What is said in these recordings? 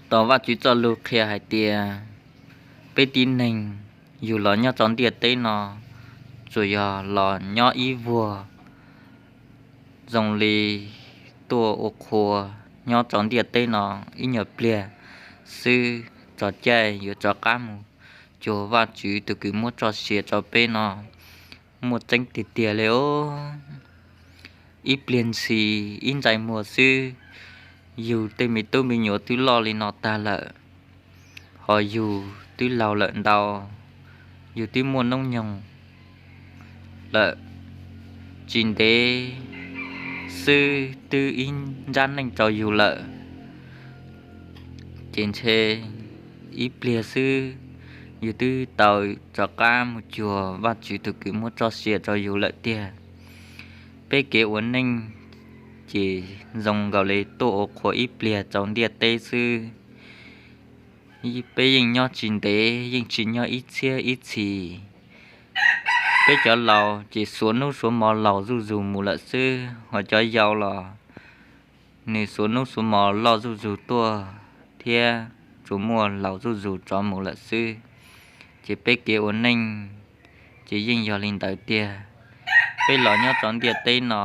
Tos Vajtswv txoj lus qhia hais tias, peb tib neeg yug los nyob rau ntiaj teb no, tsuas yog los nyob ib vuag, zoo li tuaj ua qhua nyob rau ntiaj teb no ib nyuag pliag xwb, txog caij yuav rov qab mus cuag Vajtswv tus kws muab txoj sia rau peb no muaj tseeb tiag tiag li os. Ib pliag ntshis ib ntsais muag xwb, yus tej me tub me nyuam twb loj li no tag lawm, hos yus twb laus lawm ntau, yus twb muaj hnub nyoog lawm, tsis ntev xwb twb ib ntsab neej rau yus lawm. Ces ntshe ib pliag xwb yus twb tau rov qab mus cuag Vajtswv tus kws muab txoj sia rau yus lawm tiag. Peb kev ua neej ces zoo nkaus li tuaj ua qhua ib pliag rau ntiaj teb xwb. Peb yeej nyob tsis ntev, yeej tsis nyob ib txhiab ib txhis. Peb cov laus ces suav hnub suav hmo laus zuj zus mus lawm xwb, hos cov yau los nws suav hnub suav hmo loj zuj zus tuaj thiab tsuas muaj laus zuj zus rov mus lawm xwb. Ces peb kev ua neej ces yeej yog li ntawd tiag. Peb los nyob rau ntiaj teb no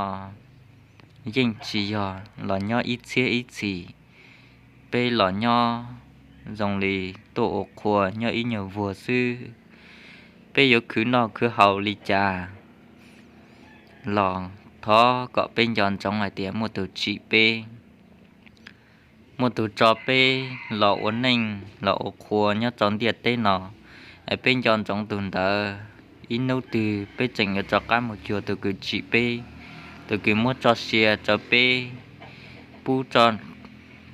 yeej tsis yog los nyob ib txhiab ib txhis, peb los nyob zoo li tuaj ua qhua nyob ib nyuag vuag xwb. Peb yuav khwv noj khwv haus li cas los thov kom peb nco ntsoov hais tias muaj tus tsim peb, muaj tus tso peb los ua neej los ua qhua nyob rau ntiaj teb no. Peb nco ntsoov tus ntawd, ib hnub twg peb tseem yuav rov qab mus cuag tus kws tsim peb, tus kws muab txoj sia rau peb, pub txoj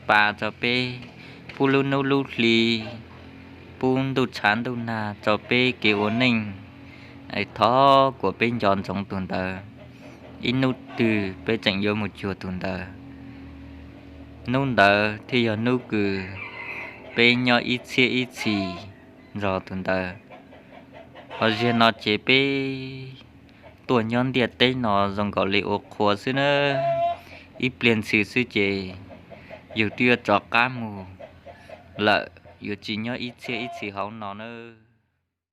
pa rau peb, pub lub hnub lub hli, pub ntuj tshav ntuj nag rau peb kev ua neej. Thov kom peb nco ntsoov tus ntawd, ib hnub twg peb tseem yuav mus cuag tus ntawd. Hnub ntawd thiaj yog hnub kws peb nyob ib txhiab ib txhis nrog tus ntawd. Hos ziag no ces peb tuaj nyob ntiaj teb no zoo nkaus li ua qhua xwb na, ib pliag ntshis xwb ces yus twb yuav rov qab mus lawm, yuav tsis nyob ib txhiab ib txhis hauv no na.